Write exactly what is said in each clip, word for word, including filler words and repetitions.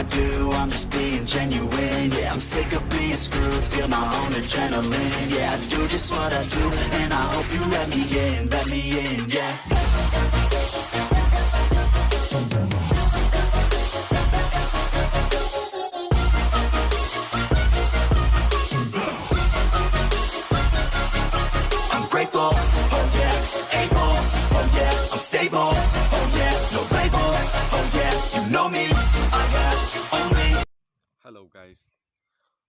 do, I'm just being genuine. Yeah, I'm sick of being screwed, feel my own adrenaline. Yeah, I do just what I do, and I hope you let me in, let me in, yeah. I'm grateful, oh yeah, able, oh yeah, I'm stable, oh yeah, no label, oh yeah, you know me, I have only. Hello guys,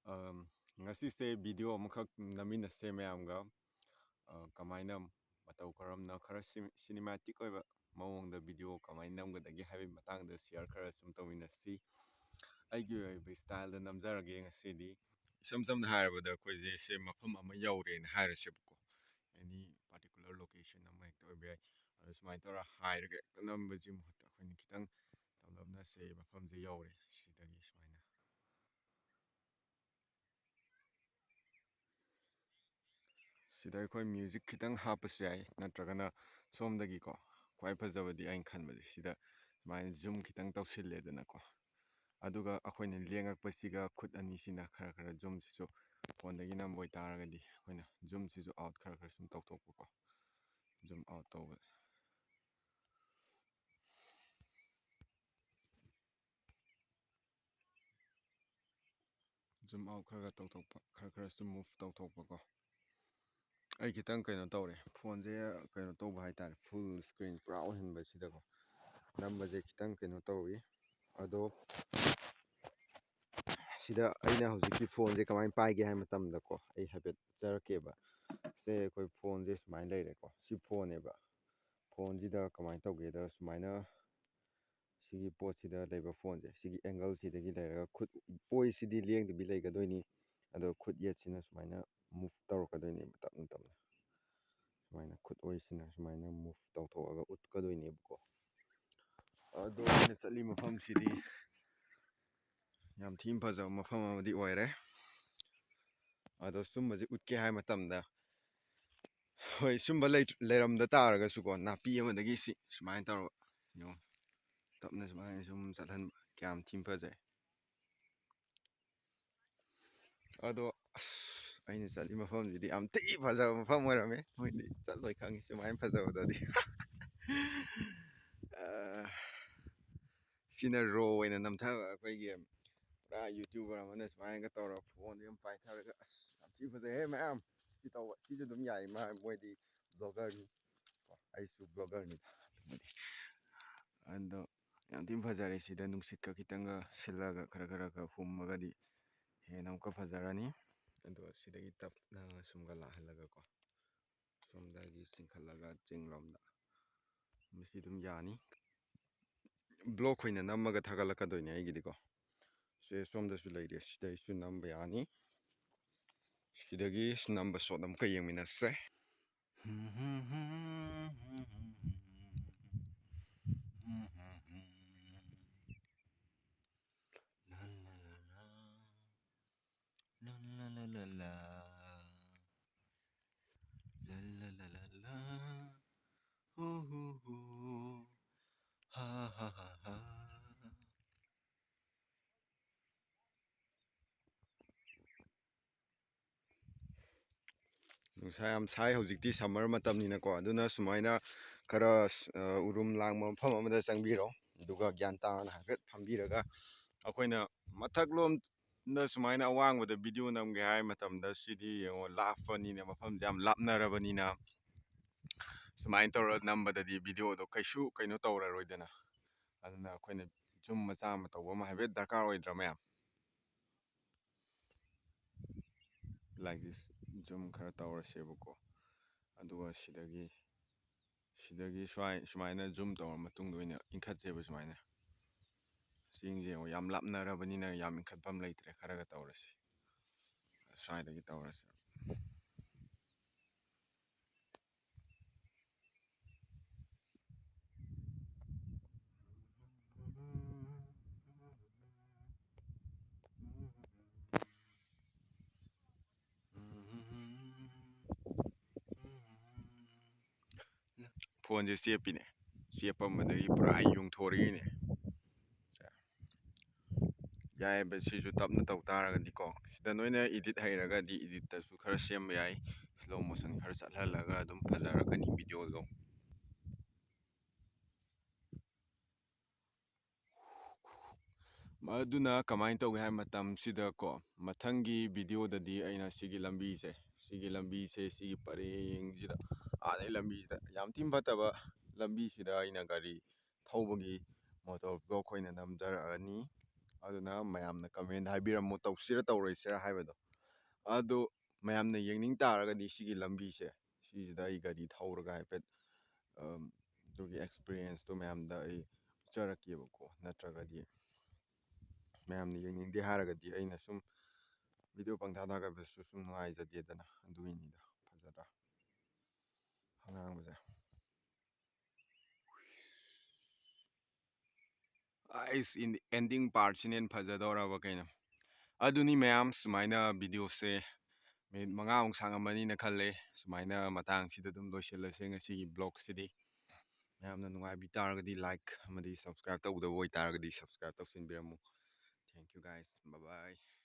um, ꯉꯁꯤꯁꯦ video ꯑꯃꯈꯛ ꯅꯝꯃꯤꯟꯅꯁꯦ ꯃꯌꯥꯝꯒ꯫ ꯑ, ꯀꯃꯥꯏꯅ ꯃꯇꯧ ꯀꯔꯝꯅ ꯈꯔ ꯁꯤ-, cinematic ꯑꯣꯏꯕ ꯃꯑꯣꯡꯗ video ꯀꯃꯥꯏꯅ ꯅꯝꯒꯗꯒꯦ ꯍꯥꯏꯕꯒꯤ ꯃꯇꯥꯡꯗ share ꯈꯔ ꯁꯨꯝ ꯇꯧꯃꯤꯟꯅꯁꯤ꯫ ꯑꯩꯒꯤ ꯑꯣꯏꯕ styleꯗ ꯅꯝꯖꯔꯒꯦ ꯉꯁꯤꯗꯤ꯫ ꯏꯁꯝ ꯁꯝꯅ ꯍꯥꯏꯔꯕꯗ ꯑꯩꯈꯣꯏꯁꯦ ꯁꯦ ꯃꯐꯝ ꯑꯃ ꯌꯧꯔꯦꯅ ꯍꯥꯏꯔꯁꯦꯕꯀꯣ꯫ Any particular location ꯑꯃ ꯍꯦꯛꯇ ꯑꯣꯏꯕ ꯌꯥꯏ꯫ ꯑꯗꯣ ꯁꯨꯃꯥꯏꯅ ꯇꯧꯔ ꯍꯥꯏꯔꯒ ꯍꯦꯛꯇ ꯅꯝꯕꯁꯤ ꯃꯍꯨꯠꯇ ꯑꯩꯈꯣꯏꯅ ꯈꯤꯇꯪ ꯇꯞꯂꯞꯅ ꯁꯦ ꯃꯐꯝꯁꯦ ꯌꯧꯔꯦ꯫ ꯁꯤꯗꯒꯤ ꯁꯨꯃꯥꯏꯅ ꯁꯤꯗ ꯑꯩꯈꯣꯏ music ꯈꯤꯇꯪ ꯍꯥꯞꯄꯁꯨ ꯌꯥꯏ, ꯅꯠꯇ꯭ꯔꯒꯅ ꯁꯣꯝꯗꯒꯤꯀꯣ, ꯈ꯭ꯋꯥꯏ ꯐꯖꯕꯗꯤ ꯑꯩꯅ ꯈꯟꯕꯗꯤ ꯁꯤꯗ ꯁꯨꯃꯥꯏꯅ zoom ꯈꯤꯇꯪ ꯇꯧꯁꯤꯜꯂꯦꯗꯅꯀꯣ, ꯑꯗꯨꯒ ꯑꯩꯈꯣꯏꯅ ꯂꯦꯡꯉꯛꯄꯁꯤꯒ ꯈꯨꯠ ꯑꯅꯤꯁꯤꯅ ꯈꯔ ꯈꯔ zoomꯁꯤꯁꯨ phoneꯗꯒꯤ ꯅꯝꯕ ꯑꯣꯏꯇꯥꯔꯒꯗꯤ ꯑꯩꯈꯣꯏꯅ zoomꯁꯤꯁꯨ out ꯈꯔ ꯈꯔ ꯁꯨꯝ ꯇꯧꯊꯣꯛꯄꯀꯣ, zoom out ꯇꯧꯕ꯫ Zoom out ꯈꯔ ꯈꯔ ꯇꯧꯊꯣꯛꯄ, ꯈꯔ ꯈꯔꯁꯨ move ꯇꯧꯊꯣꯛꯄꯀꯣ꯫ ꯑꯩ ꯈꯤꯇꯪ ꯀꯩꯅꯣ ꯇꯧꯔꯦ, phoneꯁꯦ ꯀꯩꯅꯣ ꯇꯧꯕ ꯍꯥꯏꯇꯥꯔꯦ, full screen ꯄꯨꯔꯥ ꯑꯣꯏꯍꯟꯕꯁꯤꯗꯀꯣ, ꯅꯝꯕꯁꯦ ꯈꯤꯇꯪ ꯀꯩꯅꯣ ꯇꯧꯏ꯫ ꯑꯗꯣ ꯁꯤꯗ ꯑꯩꯅ ꯍꯧꯖꯤꯛꯀꯤ phoneꯁꯦ ꯀꯃꯥꯏꯅ ꯄꯥꯏꯒꯦ ꯍꯥꯏ ꯃꯇꯝꯗꯀꯣ, ꯑꯩ ꯍꯥꯏꯐꯦꯠ ꯎꯠꯆꯔꯛꯀꯦꯕ꯫ ꯁꯦ ꯑꯩꯈꯣꯏ phoneꯁꯦ ꯁꯨꯃꯥꯏꯅ ꯂꯩꯔꯦꯀꯣ, ꯁꯤ phoneꯅꯦꯕ꯫ Phoneꯁꯤꯗ ꯀꯃꯥꯏꯅ ꯇꯧꯒꯦꯗ, ꯁꯨꯃꯥꯏꯅ ꯁꯤꯒꯤ ꯄꯣꯠꯁꯤꯗ ꯂꯩꯕ phoneꯁꯦ, ꯁꯤꯒꯤ angleꯁꯤꯗꯒꯤ ꯂꯩꯔꯒ ꯈꯨꯠ ꯑꯣꯏꯁꯤꯗꯤ ꯂꯦꯡꯗꯕꯤ ꯂꯩꯒꯗꯣꯏꯅꯤ꯫ ꯑꯗꯣ ꯈꯨꯠ ꯌꯦꯠꯁꯤꯅ ꯁꯨꯃꯥꯏꯅ move ꯇꯧꯔꯛꯀꯗꯣꯏꯅꯦꯕ, ꯇꯞꯅ ꯇꯞꯅ꯫ ꯁꯨꯃꯥꯏꯅ ꯈꯨꯠ ꯑꯣꯏꯁꯤꯅ ꯁꯨꯃꯥꯏꯅ move ꯇꯧꯊꯣꯛꯑꯒ ꯎꯠꯀꯗꯣꯏꯅꯦꯕꯀꯣ꯫ ꯑꯗꯣ ꯑꯩꯅ ꯆꯠꯂꯤ ꯃꯐꯝꯁꯤꯗꯤ ꯌꯥꯝ ꯊꯤꯅ ꯐꯖꯕ ꯃꯐꯝ ꯑꯃꯗꯤ ꯑꯣꯏꯔꯦ꯫ ꯑꯗꯣ ꯁꯨꯝꯕꯁꯦ ꯎꯠꯀꯦ ꯍꯥꯏ ꯃꯇꯝꯗ, ꯍꯣꯏ, ꯁꯨꯝꯕ ꯂꯩ-, ꯂꯩꯔꯝꯗ ꯇꯥꯔꯒꯁꯨꯀꯣ, ꯅꯥꯄꯤ ꯑꯃꯗꯒꯤ ꯁꯤ ꯁꯨꯃꯥꯏꯅ ꯇꯧꯔꯒ, ꯌꯦꯡꯉꯣ, ꯇꯞꯅ ꯁꯨꯃꯥꯏꯅ ꯁꯨꯝ ꯆꯠꯍꯟꯕ, ꯀꯌꯥꯝ ꯊꯤꯅ ꯐꯖꯩ꯫ ꯑꯗꯣ ꯑꯁ, ꯑꯩꯅ ꯆꯠꯂꯤ ꯃꯐꯝꯁꯤꯗꯤ ꯌꯥꯝ ꯊꯤ ꯐꯖꯕ ꯃꯐꯝ ꯑꯣꯏꯔꯝꯃꯦ꯫ ꯃꯣꯏꯗꯤ ꯆꯠꯂꯣꯏ ꯈꯪꯉꯤ ꯁꯨꯃꯥꯏꯅ ꯐꯖꯕꯗꯗꯤ꯫ ꯑ, ꯁꯤꯅ ꯔꯣ ꯑꯣꯏꯅ ꯅꯝꯊꯕ ꯑꯩꯈꯣꯏꯒꯤ ꯄꯨꯔꯥ YouTuber ꯑꯃꯅ ꯁꯨꯃꯥꯏꯅꯒ ꯇꯧꯔꯒ ꯐꯣꯟꯁꯦ ꯑꯗꯨꯝ ꯄꯥꯏꯊꯔꯒ, ꯑꯁ, ꯌꯥꯝ ꯊꯤ ꯐꯖꯩꯍꯦ ꯃꯌꯥꯝ꯫ ꯁꯤ ꯇꯧꯕ ꯁꯤꯁꯨ ꯑꯗꯨꯝ ꯌꯥꯏ, ꯃꯥ ꯃꯣꯏꯗꯤ ꯕ꯭ꯂꯣꯒꯔꯅꯤ꯫ ꯑꯩꯁꯨ ꯕ꯭ꯂꯣꯒꯔꯅꯤꯗ꯫ ꯑꯗꯣ ꯌꯥꯝ ꯊꯤꯅ ꯐꯖꯔꯦ꯫ ꯁꯤꯗ ꯅꯨꯡꯁꯤꯠꯀ ꯈꯤꯇꯪꯒ ꯁꯤꯜꯂꯒ ꯈꯔ ꯈꯔꯒ ꯍꯨꯝꯃꯒꯗꯤ ꯍꯦꯟꯅ ꯑꯃꯨꯛꯀ ꯐꯖꯔꯅꯤ꯫ ꯑꯗꯣ ꯁꯤꯗꯒꯤ ꯇꯞꯅ ꯁꯨꯝꯒ ꯂꯥꯛꯍꯜꯂꯒꯀꯣ, ꯁꯣꯝꯗꯒꯤ ꯆꯤꯡꯈꯠꯂꯒ ꯆꯤꯡꯂꯣꯝꯗ ꯃꯁꯤ ꯑꯗꯨꯝ ꯌꯥꯅꯤ꯫ ꯕ꯭ꯂꯣꯛ ꯑꯣꯏꯅ ꯅꯝꯃꯒ ꯊꯥꯒꯠꯂꯛꯀꯗꯣꯏꯅꯦ ꯑꯩꯒꯤꯗꯤꯀꯣ꯫ ꯁꯦ ꯁꯣꯝꯗꯁꯨ ꯂꯩꯔꯦ, ꯁꯤꯗꯩꯁꯨ ꯅꯝꯕ ꯌꯥꯅꯤ꯫ ꯁꯤꯗꯒꯤ ꯅꯝꯕ ꯁꯣꯠ ꯑꯃꯨꯛꯀ ꯌꯦꯡꯃꯤꯟꯅꯁꯦ꯫ ꯅꯨꯡꯁꯥ ꯌꯥꯝ ꯁꯥꯏ ꯍꯧꯖꯤꯛꯇꯤ, ꯁꯝꯃꯔ ꯃꯇꯝꯅꯤꯅꯀꯣ꯫ ꯑꯗꯨꯅ ꯁꯨꯃꯥꯏꯅ ꯈꯔ, ꯑ, ꯎꯔꯨꯝ ꯂꯥꯡꯕ ꯃꯐꯝ ꯑꯃꯗ ꯆꯪꯕꯤꯔꯣ, ꯑꯗꯨꯒ ꯒ꯭ꯌꯥꯟ ꯇꯥꯅ ꯍꯥꯏꯐꯦꯠ ꯐꯝꯕꯤꯔꯒ ꯑꯩꯈꯣꯏꯅ ꯃꯊꯛꯂꯣꯝꯗ ꯁꯨꯃꯥꯏꯅ ꯑꯋꯥꯡꯕꯗ ꯚꯤꯗꯤꯑꯣ ꯅꯝꯒꯦ ꯍꯥꯏ ꯃꯇꯝꯗ, ꯁꯤꯗꯤ ꯌꯦꯡꯉꯣ, ꯂꯥꯞꯄꯅꯤꯅ, ꯃꯐꯝꯁꯦ ꯌꯥꯝ ꯂꯥꯞꯅꯔꯕꯅꯤꯅ ꯁꯨꯃꯥꯏꯅ ꯇꯧꯔꯒ ꯅꯝꯕꯗꯗꯤ ꯚꯤꯗꯤꯑꯣꯗꯣ ꯀꯩꯁꯨ ꯀꯩꯅꯣ ꯇꯧꯔꯔꯣꯏꯗꯅ꯫ ꯑꯗꯨꯅ ꯑꯩꯈꯣꯏꯅ ꯖꯨꯝ ꯃꯆꯥ ꯑꯃ ꯇꯧꯕ ꯑꯃ ꯍꯥꯏꯐꯦꯠ ꯗꯔꯀꯥꯔ ꯑꯣꯏꯗ꯭ꯔꯥ ꯃꯌꯥꯝ? Like this, ꯖꯨꯝ ꯈꯔ ꯇꯧꯔꯁꯦꯕꯀꯣ꯫ ꯑꯗꯨꯒ ꯁꯤꯗꯒꯤ, ꯁꯤꯗꯒꯤ ꯁ꯭ꯋꯥꯏ ꯁꯨꯃꯥꯏꯅ ꯖꯨꯝ ꯇꯧꯔ ꯃꯇꯨꯡꯗ ꯑꯣꯏꯅ ꯏꯟꯈꯠꯁꯦꯕ ꯁꯨꯃꯥꯏꯅ꯫ ꯆꯤꯡꯁꯦ ꯌꯦꯡꯉꯣ, ꯌꯥꯝ ꯂꯥꯞꯅꯔꯕꯅꯤꯅ ꯌꯥꯝ ꯏꯟꯈꯠꯐꯝ ꯂꯩꯇ꯭ꯔꯦ꯫ ꯈꯔꯒ ꯇꯧꯔꯁꯤ꯫ ꯁ꯭ꯋꯥꯏꯗꯒꯤ ꯇꯧꯔꯁꯤ꯫ ꯐꯣꯟꯁꯦ ꯆꯦꯞꯄꯤꯅꯦ꯫ ꯆꯦꯞꯄꯝꯕꯗꯒꯤ ꯄꯨꯔꯥ ꯌꯨꯡꯊꯣꯔꯛꯏꯅꯦ꯫ ꯌꯥꯏꯑꯕ꯫ ꯁꯤꯁꯨ ꯇꯞꯅ ꯇꯧ ꯇꯥꯔꯒꯗꯤꯀꯣ, ꯁꯤꯗ ꯅꯣꯏꯅ ꯏꯗꯤꯠ ꯍꯩꯔꯒꯗꯤ ꯏꯗꯤꯠꯇꯁꯨ ꯈꯔ ꯁꯦꯝꯕ ꯌꯥꯏ, ꯁ꯭ꯂꯣ ꯃꯣꯁꯟ ꯈꯔ ꯆꯠꯍꯜꯂꯒ ꯑꯗꯨꯝ ꯐꯖꯔꯛꯀꯅꯤ ꯚꯤꯗꯤꯑꯣꯗꯣ꯫ ꯑꯗꯨꯅ ꯀꯃꯥꯏꯅ ꯇꯧꯒꯦ ꯍꯥꯏꯕ ꯃꯇꯝꯁꯤꯗꯀꯣ, ꯃꯊꯪꯒꯤ ꯚꯤꯗꯤꯑꯣꯗꯗꯤ ꯑꯩꯅ ꯁꯤꯒꯤ ꯂꯝꯕꯤꯁꯦ, ꯁꯤꯒꯤ ꯂꯝꯕꯤꯁꯦ, ꯁꯤꯒꯤ ꯄꯔꯦꯡꯁꯤꯗ, ꯑꯥꯗꯩ ꯂꯝꯕꯤꯁꯤꯗ, ꯌꯥꯝ ꯊꯤꯅ ꯐꯠꯇꯕ ꯂꯝꯕꯤꯁꯤꯗ ꯑꯩꯅ ꯒꯥꯔꯤ ꯊꯧꯕꯒꯤ ꯃꯣꯇꯣꯔ ꯕ꯭ꯂꯣꯛ ꯑꯣꯏꯅ ꯅꯝꯖꯔꯛꯑꯅꯤ꯫ ꯑꯗꯨꯅ ꯃꯌꯥꯝꯅ ꯀꯃꯦꯟ ꯍꯥꯏꯕꯤꯔꯝꯃꯨ, ꯇꯧꯁꯤꯔ ꯇꯧꯔꯣꯏꯁꯤꯔ ꯍꯥꯏꯕꯗꯣ꯫ ꯑꯗꯨ ꯃꯌꯥꯝꯅ ꯌꯦꯡꯅꯤꯡ ꯇꯥꯔꯒꯗꯤ ꯁꯤꯒꯤ ꯂꯝꯕꯤꯁꯦ, ꯁꯤꯁꯤꯗ ꯑꯩ ꯒꯥꯔꯤ ꯊꯧꯔꯒ ꯍꯥꯏꯐꯦꯠ, ꯑꯝ, ꯑꯗꯨꯒꯤ ꯑꯦꯛꯁꯄꯤꯔꯤꯌꯦꯟꯁꯇꯣ ꯃꯌꯥꯝꯗ ꯑꯩ ꯎꯠꯆꯔꯛꯀꯦꯕꯀꯣ꯫ ꯅꯠꯇ꯭ꯔꯒꯗꯤ ꯃꯌꯥꯝꯅ ꯌꯦꯡꯅꯤꯡꯗꯦ ꯍꯥꯏꯔꯒꯗꯤ ꯑꯩꯅ ꯁꯨꯝ ꯚꯤꯗꯤꯑꯣ ꯄꯪꯊꯥ ꯊꯥꯒꯠꯄꯁꯨ ꯁꯨꯝ ꯅꯨꯡꯉꯥꯏꯖꯗꯦꯗꯅ, ꯑꯗꯨꯒꯤꯅꯤꯗ꯫ ꯐꯖꯗ꯭ꯔꯥ ꯑꯉꯥꯡꯕꯁꯦ? ꯑꯩꯁ, ꯑꯦꯟꯗꯤꯡ ꯄꯥꯔꯠꯁꯤꯅ ꯍꯦꯟꯅ ꯐꯖꯗꯧꯔꯕ ꯀꯩꯅꯣ? ꯑꯗꯨꯅꯤ ꯃꯌꯥꯝ, ꯁꯨꯃꯥꯏꯅ ꯚꯤꯗꯤꯑꯣꯁꯦ ꯃꯤꯅꯤꯠ ꯃꯉꯥꯃꯨꯛ ꯁꯥꯡꯉꯝꯃꯅꯤꯅ ꯈꯜꯂꯦ꯫ ꯁꯨꯃꯥꯏꯅ ꯃꯇꯥꯡꯁꯤꯗ ꯑꯗꯨꯝ ꯂꯣꯏꯁꯤꯜꯂꯁꯦ ꯉꯁꯤꯒꯤ ꯕ꯭ꯂꯣꯛꯁꯤꯗꯤ꯫ ꯃꯌꯥꯝꯅ ꯅꯨꯡꯉꯥꯏꯕꯤ ꯇꯥꯔꯒꯗꯤ ꯂꯥꯏꯛ ꯑꯃꯗꯤ ꯁꯕꯁꯀ꯭ꯔꯥꯏꯕ ꯇꯧꯗꯕ ꯑꯣꯏꯇꯥꯔꯒꯗꯤ subscribe ꯇꯧꯁꯤꯟꯕꯤꯔꯝꯃꯨ꯫ Thank you guys, bye bye꯫